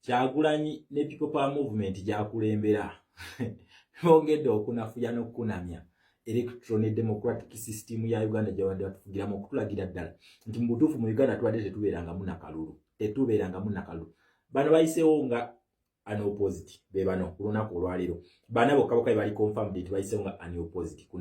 Kyagulanyi ne People Power Movement gyakulembera bongedde okunafuya n'okukunamya electronic democratic system ya Uganda gyebadde batufugiramu, okutulagira ddala nti mu butuufu mu Uganda tubadde tetubeerangamu nakalulu, tetubeerangamu nakalulu. Bano bayiseewo nga unopposed, be bano ku lunaku olwaleero bana bokka bokka bali confirmed nti bayiseewo nga unopposed ku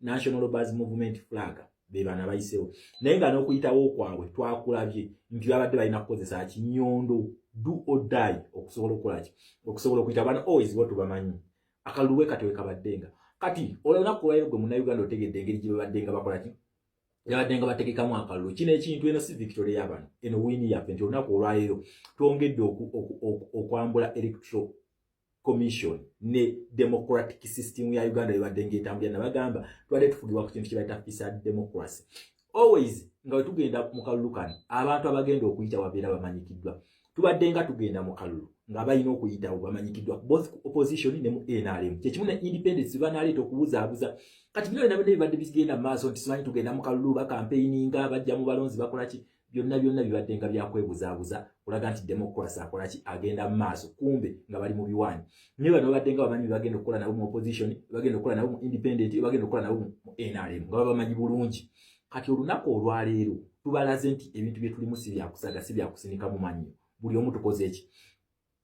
National Base Movement flag. Be bana bayiseewo, naye nga n'okuyitawo kwabwe twakulabye nti babadde balina kukozesa kinyondo, do or die, okusobola okukola ki? Okusobola okuyita. Bano always bo tubamanyi, akalulu bwe kati wekabaddenga. Kati olunaku olwaleero gwe Munnayuganda otegedde engeri gye babadde nga bakola ki, yabadde nga bategekamu akalulu. Kino ekintu, eno si victory y'abano, eno win yaffe, nti olunaku olwaleero twongedde okwambula Electoral Commission ne democratic system ya Uganda ebadde ngaetambulira. Nabagamba tubadde tufugibwa ku kintu kyebayita facade democracy. Always nga bwe tugenda mu kalulu kano, abantu abagenda okuyita wabeera bamanyikiddwa. Tubadde nga tugenda mu kalulu nga balina okuyitawo bamanyikiddwa, both opposition ne mu NRM, kyekimu ne independence banaleeta okubuzaabuza. Kati bino byonna byonna bibadde bigenda mu maaso nti simanyi tugenda mu kalulu, bakampeininga, bajja mu balonzi, bakola ki, byonna byonna bibadde nga byakwebuzaabuza kulaga nti democracy akola ki, agenda mu maaso, kumbe nga bali mu biwaanyi. Naye bano babadde nga bamanyi bagenda okukola nabo mu opposition, bagenda okukola nabo mu independent, bagenda okukola nabo mu NRM, nga babamanyi bulungi. Kati olunaku olwaleero tubalaze nti ebintu bye tulimu si byakusaga, si byakusinika mu mannyo. Buli omu tukoze eki?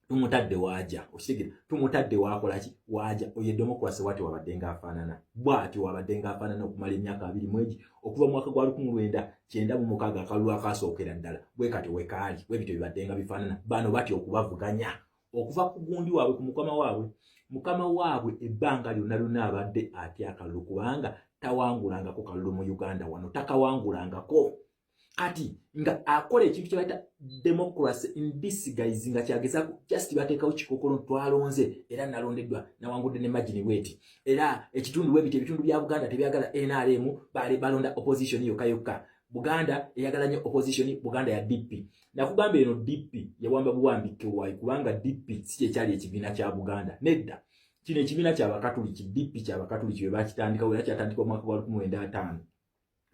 Tumutadde waaja, okitegera? Tumutadde waakola ki? Waaja. Oyo democracy wati wabadde ng'afaanana bw'atyo, wabadde ng'afaanana okumala emyaka 20 mwegi, okuva mu mwaka gwa 1996, akalulu akasookera ddala bwe kati wekaali, bwe bityo bibadde nga bifaanana. Bano batya okubavuganya okuva ku gundi waabwe, ku mukama waabwe. Mukama waabwe ebbanga lyonna lyonna abadde atya akalulu, kubanga tawangulangako kalulu mu Uganda wano, takawangulangako. Kati nga akola ekintu kyebayita democracy in disguise, nga kyagezaako just bateekawo kikokolo, twalonze era nalondeddwa, nawangudde ne margin bweti, era ekitundu bwebiti, ebitundu bya Buganda tebyagala NRM, bale balonda opposition yokka yokka. Buganda eyagala nnyo opposition, Buganda ya DP. Nakugamba eno DP yawamba buwambi KY, kubanga DP si kyekyali ekibiina kya Buganda, nedda. Kino ekibiina kyabakatuliki, DP kyabakatuliki, bwe bakitandikawo, era kyatandika omwaka gwa 1950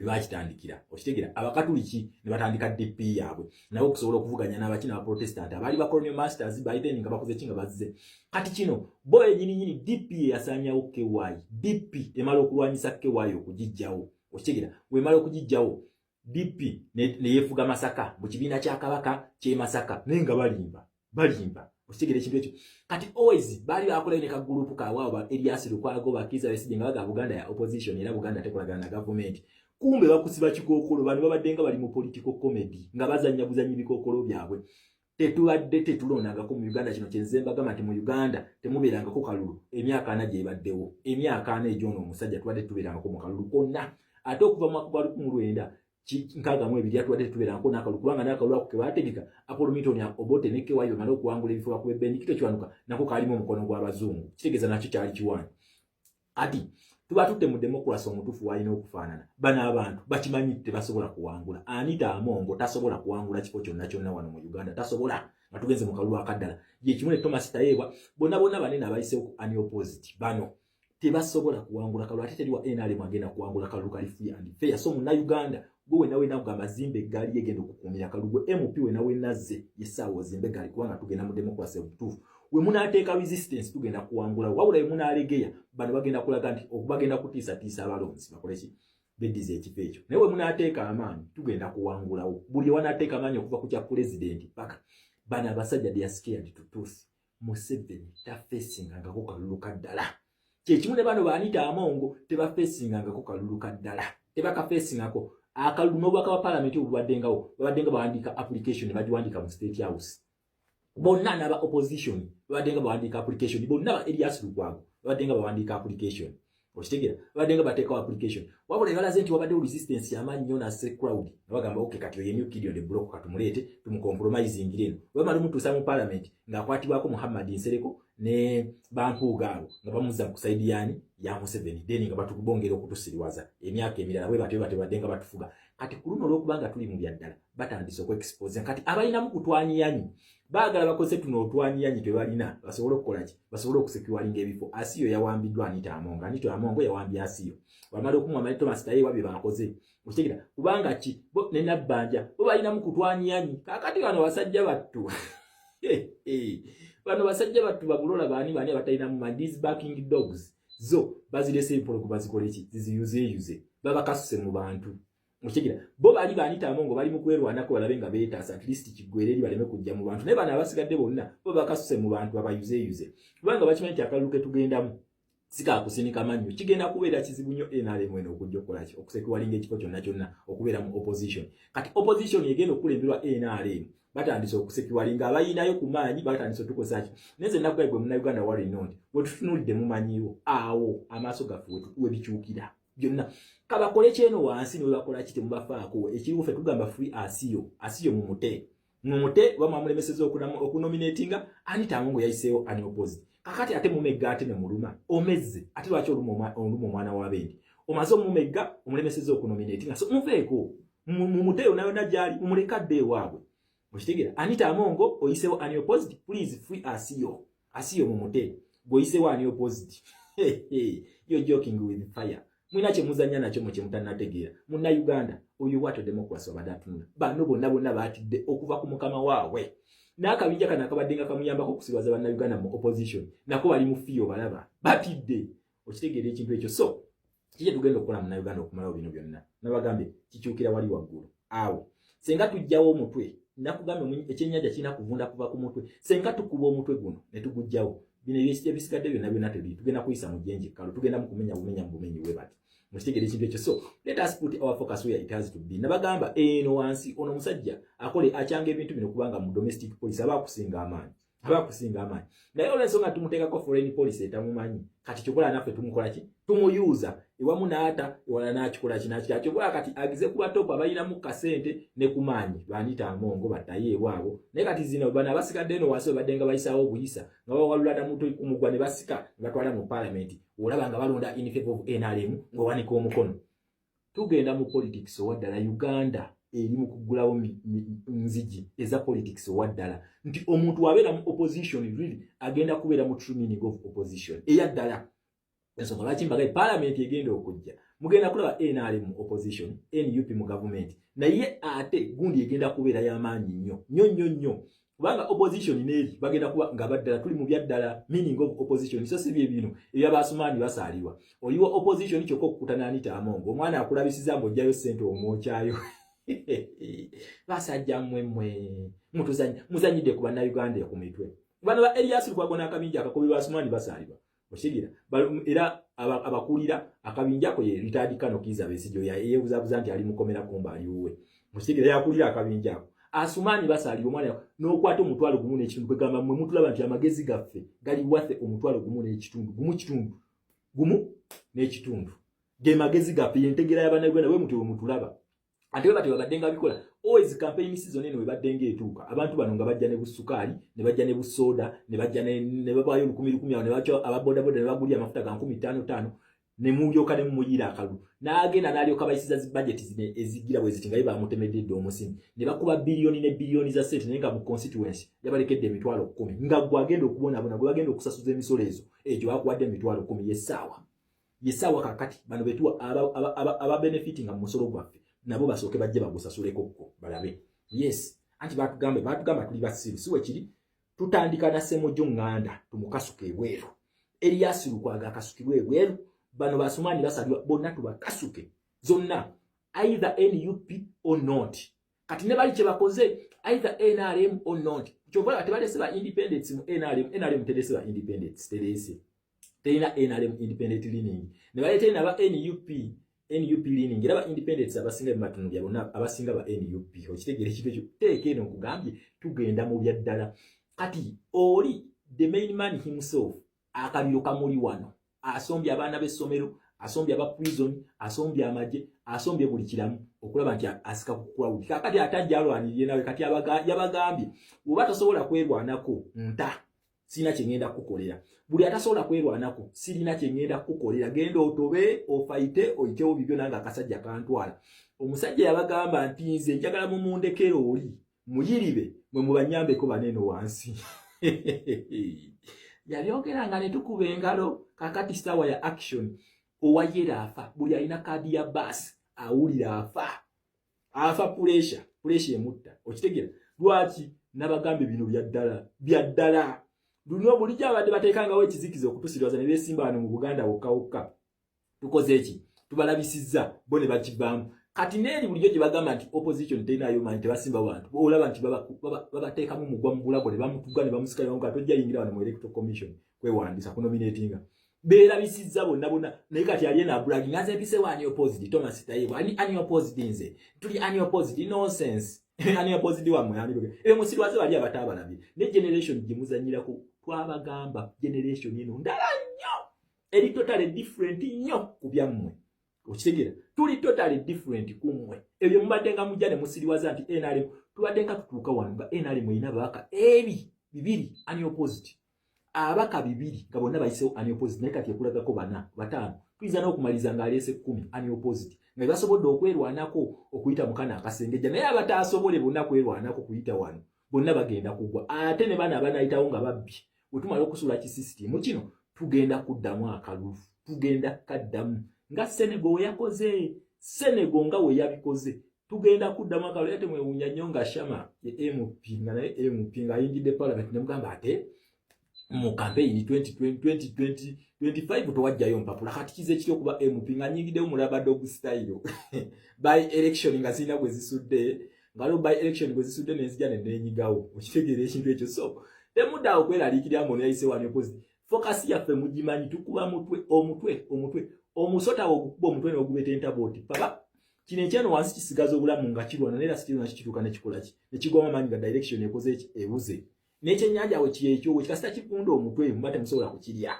bebakitandikira, okitegera? Abakatuliki ne batandika DP yaabwe nabo okusobola okuvuganya n'abaki, n'Abaprotestant abaali ba colonial masters by then, nga bakoze ki? Nga bazze. Kati kino bo yenyininyini DP eyasaanyawo KY. DP emala okulwanyisa KY okugijjawo, okitegera? Wemala okugijjawo, DP neyefuga Masaka mu kibiina kya Kabaka ky'e Masaka, naye nga balimba, balimba, okitegera ekintu ekyo? Kati always baali bakolayo ne kagurupu kaabwe abo ba Erias Lukwago, bakiza Besigye, nga baga Buganda ya opposition era Buganda tekolagana na gavumenti, kumbe bakusiba kikookolo. Bano babadde nga bali mu political comedy, nga bazanya buzanyi bikookolo byabwe. Tetubadde tetulondangako mu Uganda. Kino kyenze mbagamba nti mu Uganda temubeerangako kalulu. Emyaka 40 gyebaddewo, emyaka 40 egyono omusajja, tubadde tubeerangako mu kalulu konna. Ate okuva mu mwaka gwa 1962 atubadde tetubeerangako n'akalulu, kubanga n'akalulu ako ke baategeka, Apollo Milton Obote ne KY bamale okuwangula ebifo bakuba Benedicto Kiwanuka, nako kaalimu omukono gw'abazungu, kitegeeza nakyo kyali kiwaanyi. Ati tuba tutte mu democracy omutuufu walina okufaanana. Bano abantu bakimanyi tebasobola kuwangula. Anita Amongo tasobola kuwangula kifo kyonna kyonna wano mu Uganda, tasobola nga tugenze mu kalulu akaddala. Yekimu ne Thomas Tayebwa, bonna bonna banene abayisewo ku unopposed, bano tebasobola kuwangula kalulu. Ate teri wa NRM agenda kuwangula kalulu kali free and fair. So Munnayuganda gwe wena wena kugamba zimba eggaali egenda okukuumira kalulu. Gwe MP wena wenazze, yessaawa ozimba eggaali, kubanga tugenda mu democracy obutuufu. We munaateeka resistance, tugenda kuwangula. Wabula we munaalegeya, bano bagenda kulaga nti bagenda kutiisatiisa abalonzi bakole ki? Beddiza ekifo ekyo. Naye we munaateeka amaanyi, tugenda kuwangulawo. Buli wanaateeka amaanyi, okuva ku kya pulezidenti paka bano abasajja, they are scared to tooth. Museveni tafeesingangako kalulu ka ddala. Kyekimu ne bano baanita Amongo, tebafeesingangako kalulu ka ddala, tebakafeesingako akalulu. N'obubaka bwa palamenti obubaddengawo, babadde nga bawandiika application ne bagiwandiika mu State House. Bonna n'aba opposition babadde nga bawandiika application, bonna ba Erias Lukwago babadde nga bawandiika application, okitegera? Babadde nga bateekawo application. Wabula ebalaze nti wabaddewo resistance y'amaanyi nnyo nase crowd, nga bagamba, "Okay, kati oyo new kid on the block, katumuleete tumucompromisingire." Eno bamala omutuusa mu parliament, ng'akwatibwako Muhammad Nsereko ne bampuuga abo, nga bamuzza ku side yaani? Ya Museveni. Then nga batubongera okutusiriwaza emyaka emirala. Bwe batyo batyo badde nga batufuga. Kati ku luno olw'okubanga tuli mu byaddala, batandise okwexpose. Kati abalinamu kutwanyiyanyi baagala bakozese tuno otwanyiyanyi tebalina, basobole okukola ki? Basobole okusecuringa ebifo. Asiyo yawambiddwa Anita Amongo, Anita Amongo yawambye Asiyo, bamala okumwamba ne Thomas Tayebwa bye bakoze, okitegera? Kubanga ki? Bo ne Nabbanja bo balinamu kutwanyiyanyi. Kakati bano basajja battu Bano basajja battu babulola baani baani abatalinamu man, these backing dogs zo bazirese empologoma bazikole ki, ziziyuzeeyuze, babakasuse mu bantu. Okigira bo bali ba Anita Amongo bali mu kwerwanako balabe nga beetaasa, at least kiggwere eri baleme kujja mu bantu. Naye bano abasigadde bonna bo bakasuse mu bantu babayuzeeyuze, kubanga bakimanyi nti akalulu ke tugendamu sikakusinika mannyo, kigenda kubeera kizibu nnyo NRM eno okujja okukolaki, okusecuringa ekifo kyonna kyonna okubeera mu opposition. Kati opposition egenda okukulemberwa NRM, batandise okusecuringa abayinayo ku maanyi, batandise otukozaki. Naye nze nakugaye gwe Munnayuganda, worry not, wetutunuulidde mumanyiwo awo amaaso gaffe webikyukira byonna. Kabakole kyeno wansi ne webakola ki, temubafaako. Ekiriwo ffe tugamba free Asiyo. Asiyo mumute, mumute oba mwamulemeseza okunominatinga Anita Amongo, yayiseewo unopposed. Kakati ate mumegga, ate ne muluma omezze. Ate lwaki oluma omwana w'abendi? Omaze omumegga, omulemeseza okunominatinga, so muveeko, mumute yonna yonna gyali, mumuleke adde ewaabwe. Okitegeera? Anita Amongo oyiseewo unopposed, please free Asiyo. Asiyo mumute, gweoyiseewo unopposed, you're joking with fire. Mwina kyemuzanya nakyo mwe kyemutannategeera. Munnayuganda oyo bwatyo democracy obadde atunula. Bano bonna bonna baatidde okuva ku mukama waabwe n'akabinja kano akabadde nga kamuyambako okusibaza Bannayuganda mu opposition, nako bali mu fiyo, balaba batidde. Okitegeera ekintu ekyo? So kiki tugenda okukola, Munnayuganda, okumalawo bino byonna? Nabagambye kikyukira wali waggulu awo. Senga tujjawo omutwe, nakugambye ekyennyanja kirina kuvunda kuva ku mutwe. Senga tukuba omutwe guno ne tugujjawo, bino ebisigadde byonna byonna tebiri, tugenda kuyisa mu jjenje ekkalo, tugenda mu kumenya bumenya mu bumenyi we bati. Mukitegeera ekintu ekyo? So let us put our focus where it has to be. Nabagamba eno wansi ono omusajja akole akyanga ebintu bino, kubanga mu domestic policy aba akusinga amaanyi, aba akusinga amaanyi. Naye olwensonga tumuteekako foreign policy etamumanyi, kati kyokola naffe tumukola ki? Tumuyuuza ewamu n'ata ewala n'akikola ki, nakira. Kyokola kati agize ku batopu abalinamu kasente ne ku maanyi, ba Anita Amongo battayo ewaabo. Naye kati zino bano abasigadde eno wansi babadde nga bayisaawo obuyisa, nga bawalula namutwe ku mugwa ne basika ne batwala mu paalamenti. Olaba nga balonda in favor of NRM, ng'owanika omukono. Tugenda mu politics owaddala. Uganda eri mu kuggulawo nzigi eza politics owaddala, nti omuntu wabeera mu opposition really agenda kubeera mu true meaning of opposition eyaddala. Ensonga lwaki mbagaye, paalamenti egenda okujja mugenda kulaba NRM mu opposition, NUP mu gavumenti, naye ate gundi egenda kubeera y'amaanyi nnyo nnyo nnyo nnyo, kubanga opposition neeri bagenda kuba nga baddala tuli mu byaddala meaning of opposition. So si bye bino ebyabasumaani basaalirwa. Oliwa opposition kyokka okukutana Anita Amongo, omwana akulabisiza ng'ojjayo ssente omwokyayo. Basajja mmwe mmwe muzanyidde ku Bannayuganda ku mitwe. Bano ba Erias Lukwago n'akabinja akakobi basumaani basaalirwa. Okigira era abakulira akabinja ako ye retired Colonel Kiiza Besigye, yeebuzabuza nti ali mukomera, kumba ali wuwe. Mukigira yakulira akabinja ako Asumaani basaalira omwana n'okwata 1,500. Kwegamba mmwe mutulaba nti amagezi gaffe gali waffe 1,500, gumu kitundu, gumu n'ekitundu ge magezi gaffe, yentegeera y'Abannayuganda. Bwe mutyo bwe mutulaba. Ate bwe batyo babadde nga bikola always. Campaign season eno webadde ng'etuuka, abantu bano nga bajja ne busukaali, ne bajja ne busooda, ne bajja ne babaayo lukumi lukumi awo, ne bakyo ababodaboda ne bagulya amafuta ga nkumi ttaano ttaano, ne mulyoka ne mumuyira akalulu, n'agenda n'alyoka bayisiza zi budget zino ezigira bwe ziti nga ye bamutemedde dda omusimi, ne bakuba biliyoni ne biliyoni za ssente, naye nga mu constituency yabalekedde 100,000, nga gwe agenda okubonaabona, gwe bagenda okusasuza emisolo ezo egyo bakuwadde 100,000. Yessaawa, yessaawa. Kakati bano betuwa ababenefitinga mu musolo gwaffe nabo basooke bajje bagusasulekokko balabe. Yes, anti batugambe, batugamba tuli basiru, si wekiri? Tutandika na Semujju Ŋŋanda, tumukasuka ebweru. Erias Lukwago akasukibwa ebweru. Bano Basumaani basalibwa bonna tubakasuke zonna, either NUP or not. Kati ne bali kyebakoze, either NRM or not. Kyova tebalese ba independence mu NRM. NRM terese ba independence, terese, terina NRM independent leaning, ne baleeta naba NUP, NUP leaning. Era ba independence abasinga bematunulya bonna abasinga ba NUP. Okitegeera ekintu ekyo? Teeka eno nkugambye, tugenda mu byaddala. Kati oli the main man himself, akaliro kamuli wano, asombye abaana b'essomero, asombye aba prison, asombye amagye, asombye buli kiramu okulaba nti asika ku crowd. Kakati atajja alwanirire nawe. Kati yabagambye, oba tosobola kwerwanako, nta sirina kyeŋŋenda kukukolera. Buli atasobola kwerwanako, sirina kyeŋŋenda kukukolera. Genda otobe, ofighte, oyitewo bibyo, nange akasajja kantwala. Omusajja yabagamba nti nze njagala mumundekere oli muyiribe, mwe mubanyambeko baneeno wansi. Yabyogera nga ne tukuba engalo. Kakati saawa ya action. Owayera afa, buli alina kaadi ya baasi awulira afa, afa pressure, pressure emutta. Okitegeera lwaki? Nabagambye, bino byaddala byaddala. Luno bulijjo abadde bateekangawo ekizikiza okutusirwaza ne beesimba wano mu Buganda wokka wokka. Tukoze eki? Tubalabisizza bo ne bakivaamu. Kati neeri bulijjo gye bagamba nti opposition terinayo maanyi, tebasimba bantu, olaba nti babateekamu mugwa mu bulago ne bamutuga ne bamusika ne bamuga, "Tojja yingira wano mu Electoral Commission kwewandiisa kunominatinga." Beerabisizza bonna bonna. Naye kati ali eno abragging, "Nze mpise wa unopposed." Thomas Tayebwa ani unopposed? Nze tuli unopposed. Nonsense. Unopposed wammwe ani? Ebyo musirwaze bali abataabalabye ne generation gye muzanyirako. Twabagamba generation eno ndala nnyo, eri totally different nnyo ku byammwe. Okitegeera? Tuli totally different ku mmwe. Ebyo mubadde nga mujja ne musiriwaza nti NRM, tubadde nga tutuuka wano nga NRM erina ababaka ebi 2 unopposed, abaka 2 nga bonna bayisewo unopposed. Naye kati ekulagako bana, bataano, tuyinza n'okumaliza ng'aleese 10 unopposed, nga basobodde okwerwanako okuyita mu kana akasengejja. Naye abataasobole bonna kwerwanako kuyita wano, bonna bagenda kugwa. Ate ne bana abanayitawo nga babbi, bwe tumala okusuula kisisitimu kino, tugenda kuddamu akalulu, tugenda kaddamu nga Senegal we yakoze. Senegal nga we yabikoze, tugenda kuddamu akalulu. Ate mwewuunya nnyo nga Shama ye MP, nga naye MP ng'ayingidde parliament, ne mugamba, "Ate mu campaign 2025 tewajjayo mpapula, kati kize kiri okuba MP?" Nga nyingiddewo mu rubber dog style, by election nga zirina bwe zisudde, nga aliwo by election bwe zisudde nenzija nenenyigawo. Okitegeera ekintu ekyo? So temudde awo kweraliikirira mbu yayise wani opposite. Focus yaffe mugimanyi, tukuba mutwe, omutwe, omutwe. Omusota ogukuba omutwe n'ogubeta entabooti paba kino ekyano wansi kisigaza obulamu nga kirwana, naye era sikirwana, kikituuka nekikola ki? Nekigwamu amaanyi nga direction ekoze eki? Ebuze. N'ekyennyanja we kyekyo, we kikasita kikunda omutwe, muba temusobola kukirya,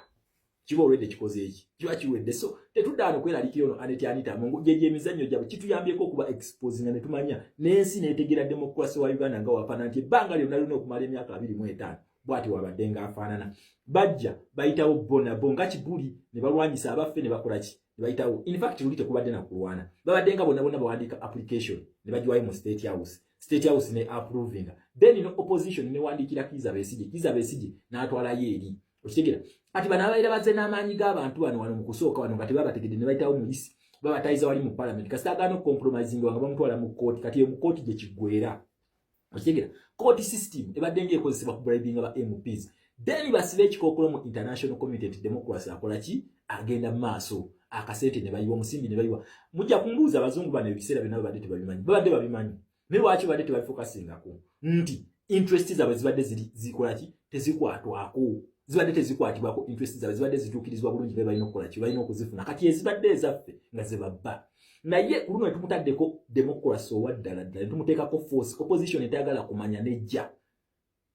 kiba olwedde kikoze eki? Kiba kiwedde. So tetudda wano kweraliikira ono Annet Anita Among. Gyegyo emizannyo gyabwe kituyambyeko okuba exposinga ne tumanya n'ensi n'etegeera democracy wa Uganda nga wafaanana, nti ebbanga lyonna lina okumala emyaka 25 bw'ati wabadde ng'afaanana. Bajja bayitawo bona bo nga kibuli ne balwanyisa abaffe ne bakola ki? Ne bayitawo. In fact, luli tekubadde nakulwana, babadde nga bonna bonna bawandiika application ne bagiwayo mu State House, State House ne approvinga. Then no opposition newandiikira Kiza Besigye, Kiza Besigye n'atwalayo eri. Okitegeera? Kati bano abaira bazze n'amaanyi g'abantu bano wano mu kusooka wano nga tebabategedde, ne bayitawo mu isi babatayiza wali mu parliament. Kasita agaana okucompromising nga bamutwala mu kooti. Kati mu kooti gye kiggwera. Okitegeera? Court system ebadde ng'ekozesebwa ku bribing ba MPs, then basibe ekikookolo mu international community nti democracy akola ki? Agenda mu maaso. Akasente ne bayiwa, omusimbi ne bayiwa. Mujja kumbuuza, abazungu bano ebiseera byonna babadde tebabimanyi? Babadde babimanyi, naye lwaki babadde tebabifocusingako? Nti interest zaabwe zibadde ziri zikola ki? Tezikwatwako, zibadde tezikwatibwako. Interest zaabwe zibadde zituukirizibwa bulungi, be balina okukola ki? Balina okuzifuna. Kati ezibadde ezaffe nga zebabba. Naye ku luno netumutaddeko democracy owa ddala ddala, netumuteekako force opposition etayagala kumanya nejja.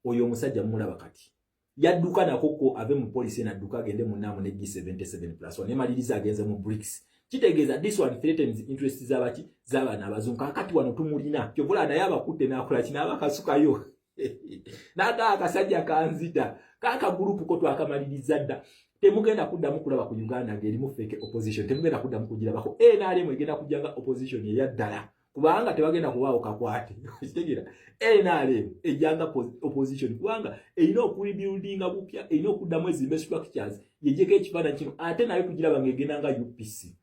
Oyo omusajja mumulaba kati yadduka nakoko ave mu policy, nadduka agende mu NAM ne G77 plus 1, nemaliriza agenze mu BRICS. Kitegeeza this one threatens interest z'abaki? Z'abaana abazungu. Kakati wano tumulina kyovula naye abakutte n'akola ki? N'abakasukayo n'agaa akasajja kanzita kakagurupu ko. Twakamaliriza dda. Temugenda kuddamu kulaba ku Uganda ng'erimu fake opposition, temugenda kuddamu kugirabako. NRM egenda kujja nga opposition eyaddala, kubanga tebagenda kubaawo kakwate. Kitegeera? NRM ejjanga opposition kubanga erina okurebuildinga bupya, erina okuddamu ezimbe structures, yejjeko ekifaananyi kino. Ate naye kugiraba ng'egenda nga UPC.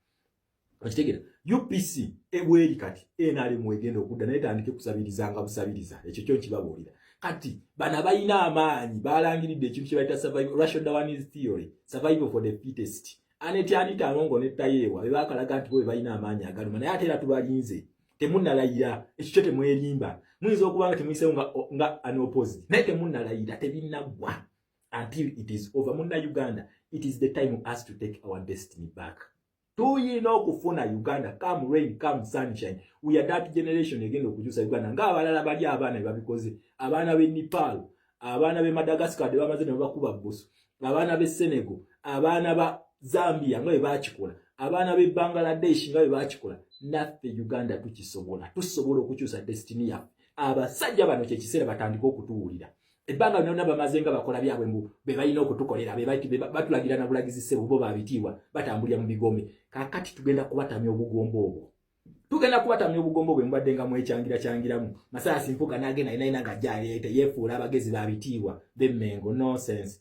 Okitegeera? UPC ebweri kati NRM egenda okudda naye tandike kusabirizanga busabiriza. Ekyo kyo nkibabuulira. Kati bano balina amaanyi balangiridde ekintu kye bayita rational Darwin's theory, survival for the fittest. Annet Anita Among ne Tayebwa be bakalaga nti bo be balina amaanyi agaluma. Naye ate era tubalinze, temunnalayira. Ekyo kyo temwerimba. Muyinza okuba nga temuyisewo nga unopposed, naye temunnalayira, tebinnaggwa until it is over. Munna Uganda, it is the time us to take our destiny back. Tuyina okufuna Uganda, come rain, come sunshine. We are that generation egenda okukyusa Uganda ng'abalala bali abaana be babikoze. Abaana b'e Nepal, abaana b'e Madagascar bamaze ne babakuba busu, abaana b'e Senegal, abaana ba Zambia nga bwe bakikola, abaana b'e Bangladesh nga bwe bakikola, naffe Uganda tukisobola. Tusobola okukyusa destiny yaffe. Abasajja bano kyekiseera batandike okutuwulira. Ebbanga lyonna bamaze nga bakola byabwe, mbu be balina okutukolera, batulagira na bulagizi. Ssebo, bo babitiibwa batambulira mu bigombe. Kaakati tugenda kubatamya obugombe obwo, tugenda kubatamya obugombe bwe mubadde nga mwekyangira kyangiramu. Mathias Mpuuga n'agenda inalina nga ajja aleete yeefuula abagezi babitiibwa b'Emmengo. Nonsense.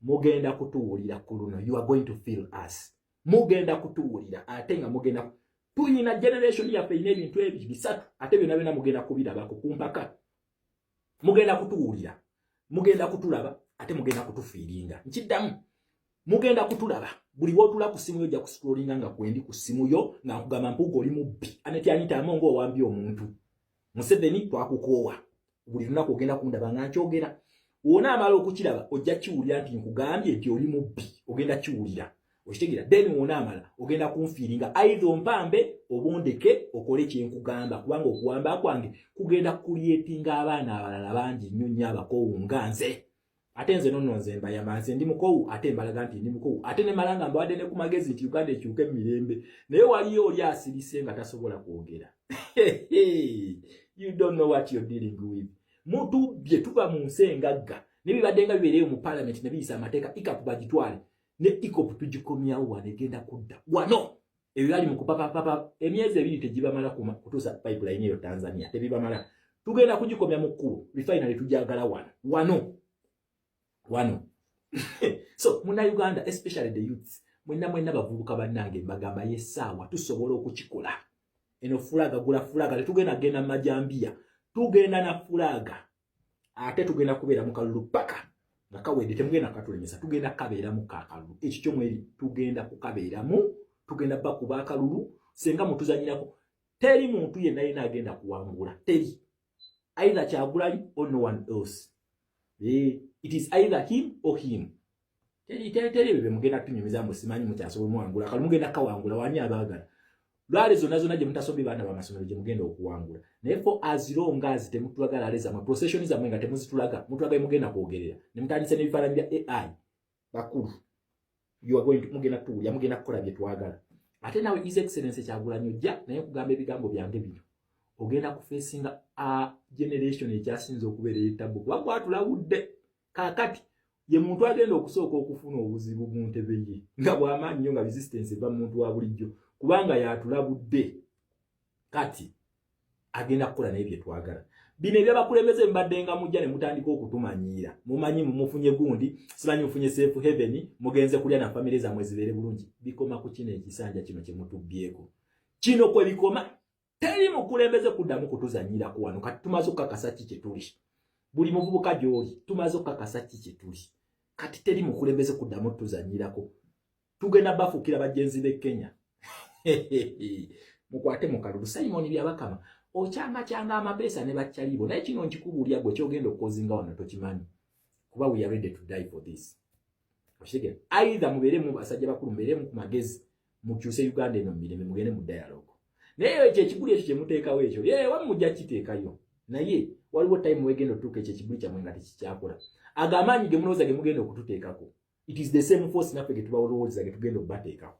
Mugenda kutuwulira ku luno. You are going to feel us. Mugenda kutuwulira ate nga mugenda tuyina generation yaffe erina ebintu ebyo bisatu, ate byonna byonna mugenda kubirabako ku mpaka. Mugenda kutuwulira, mugenda kutulaba, ate mugenda kutufeelinga. Nkiddamu, mugenda kutulaba. Buli wotula ku simu yo, ojja kuscrollinga nga kwendi ku simu yo nga nkugamba, "Mpuuga, oli mubbi. Annet Anita Among, owambye omuntu. Museveni, twakukoowa." Buli lunaku ogenda kundaba nga nkyogera. Wona amala okukiraba, ojja kiwulira nti nkugambye nti oli mubbi. Ogenda kiwulira, okitegeera? Then wona amala, ogenda kunfeelinga, either ompambe oba ondeke okole kyenkugamba, kubanga okuwamba kwange kugenda kucreatinga abaana abalala bangi nnyo nnyo abakoowu nga nze. Ate nze nonno nze mbayamba, nze ndi mukowu, ate mbalaga nti ndi mukowu, ate ne mala nga mbawadde ne ku magezi nti Uganda ekyuke emirembe. Naye waliyo oli asirise nga tasobola kwogera. You don't know what you're dealing with. Mutubbye. Tuva mu nsi engagga, nebibadde nga bibeereyo mu parliament ne biyisa amateeka. EACOP bagitwale, ne EACOP tugikomyawo wano, egenda kudda wano. Ebyo bali mu kupapapapa, emyezi 2 tegibamala kutuusa pipeline eyo Tanzania, tebibamala. Tugenda kugikomya mu kkubo. Refinery tujagala wano, wano, wano. So Munnayuganda, especially the youths, mwenna mwenna bavubuka bannange, mbagamba, yessaawa tusobola okukikola. Eno flag, gula flag. Tetugenda genda mu majambiya, tugenda na flag, ate tugenda kubeera mu kalulu paka nga kawedde. Temugenda katulemesa, tugenda kukabeeramu kakalulu. Ekyo kyo mweri tugenda kukabeeramu, tugenda bakuba akalulu. Senga mutuzanyirako, teri muntu yenna yenna agenda kuwangula, teri. Either Kyagulanyi or no one else. It is either him or him. Teri, teri, teri ebyo bemugenda tunyumiza mbu simanyi mukyasobola muwangula kale. Mugenda kawangula wani? Abaagala rally zonna zonna gye mutasomye baana bamasomero gye mugenda okuwangula. Naye for as long as temutulaga rally zammwe, procession zammwe nga temuzitulaga, mutulaga mugenda kwogerera ne mutandise n'ebifaananyi bya AI bakulu, you are going to, mugenda tuwulya, mugenda kukola bye twagala. Ate nawe, His Excellence Kyagulanyi, ojja naye kugamba ebigambo byange bino, ogenda kufacinga a generation ekyasinza okubeera etabu, kuba gwatulawudde. Kaakati ye muntu agenda okusooka okufuna obuzibu mu ntebe ye nga bw'amaanyi nnyo, nga resistance eva mu muntu wa bulijjo, kubanga yatulabudde. Kati agenda kukola naye bye twagala. Bino ebyabakulembeze mbadde nga mujja ne mutandika okutumanyiira, mumanyi mumufunye gundi, simanyi mufunye safe haven, mugenze kulya na famire zammwe zibeere bulungi, bikoma ku kino ekisanja kino kye mutubbyeko. Kino kwe bikoma. Teri mukulembeze kuddamu kutuzanyirako wano. Kati tumaze okukakasa ki kye tuli. Buli muvubuka gy'oli, tumaze okukakasa ki kye tuli. Kati teri mukulembeze kuddamu tuzanyirako. Tugenda bafuukira bagenzi b'e Kenya. Mukwate mu kalulu. Simon Byabakama, okyangakyanga amapeesa ne bakyalibo, naye kino nkikubuulya, gwe kyogenda okukozinga wano tokimanyi, kuba we are ready to die for this. Okitegera? Either mubeeremu basajja bakulu, mubeeremu ku magezi, mukyuse Uganda eno mirembe, mugende mu dialogue. Naye ekyo ekibuli ekyo kyemuteekawo ekyo, ye wamu mujja kiteekayo, naye waliwo time wegenda otuuka ekyo ekibuli kyammwe nga tekikyakola. Ago amaanyi ge mulowooza ge mugenda okututeekako, it is the same force naffe ge tubalowooza ge tugenda okubateekako.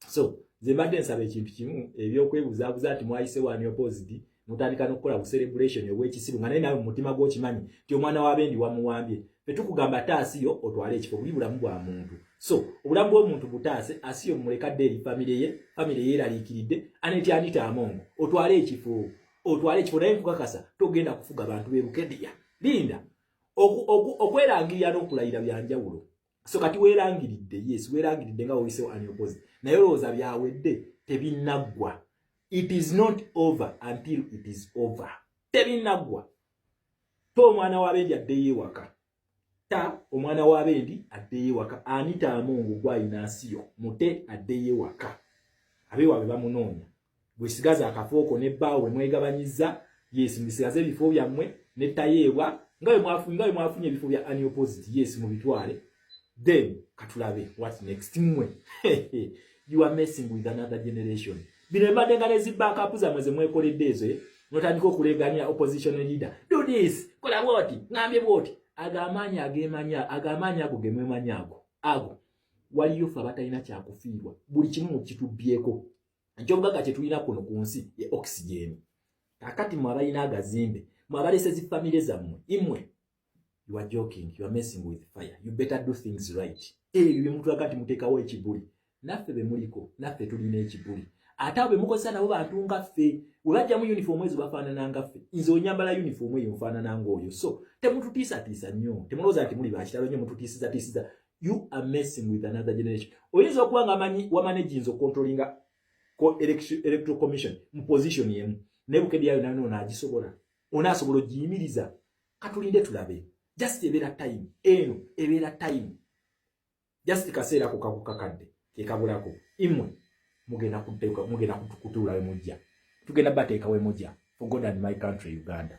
So nze mbadde nsaba ekintu kimu: ebyokwebuzaabuza nti mwayise unopposed, mutandika n'okukola bu celebration obw'ekisiru, nga naye nawe mu mutima gw'okimanyi nti omwana w'abendi wamuwambye. Fe tukugamba, taasiyo otwale ekifo. Buli bulamu bwa muntu, so obulamu bw'omuntu butaase. Asiyo mumulekadde eri famire ye, famire yeeraliikiridde. Annet Anita Among, otwale ekifo, otwale ekifo, naye nkukakasa togenda kufuga bantu b'e Bukedea. Linda, okwerangirira n'okulayira byanjawulo. So kati weerangiridde, yes, weerangiridde nga woyisewo unopposed, naye olowooza byawedde? Tebinnaggwa. It is not over until it is over. Tebinnaggwa. Ta omwana w'abendi addeyo ewaka, ta omwana w'abendi addeyo ewaka. Anita Among, gwayina nsiyo, mute addeyo ewaka, abeewaabwe bamunoonya. Bwesigaza akafooko nebbaawo bwe mwegabanyiza, yes, mubisigaze ebifo byammwe nettayeebwa nga bwe mwafunye ebifo bya unopposed. Yes, mubitwale, then katulabe what next. Mmwe, you are messing with another generation. Bino embadde nga nezi backup zammwe ze mwekoledde ezo, notandika okuleganya opposition leader, do this, kola bwoti, ngambye bwoti. Ago amaanyi agemanya, ago amaanyi ago gemwemanyi, ago waliyo ffe abatalina kyakufiirwa. Buli kimu mukitubbyeko. Ekyobugagga kye tulina kuno ku nsi ye oxygen. Kakati mwe abalina agazimbe, mwe abalese zifamire zammwe, imwe, you are joking, you are messing with fire. You better do things right. Ebyo byemutulaga nti muteekawo ekibuli, naffe bemuliko, naffe tulina ekibuli. Ate abo bemukozesa nabo bantu nga ffe. We bajjamu uniform ezo, bafaanana nga ffe. Nze onyambala uniform eyo, nfaanana ngaoyo. So temututiisatiisa nnyo, temulowooza nti muli bakitalo nnyo mututiisizatiisiza. You are messing with another generation. Oyinza okuba nga amanyi wamanaginza ocontrollinga electoral commission mu position emu, naye Bukedyayo nayo onaagisobola, onaasobola ogiyimiriza. Katulinde tulabe. Just ebeera time eno, ebeera time, just kaseera kukakukakadde kekabulako. Imwe mugenda kutuula we mujja, tugenda bateeka we mujja. For God and my country, Uganda.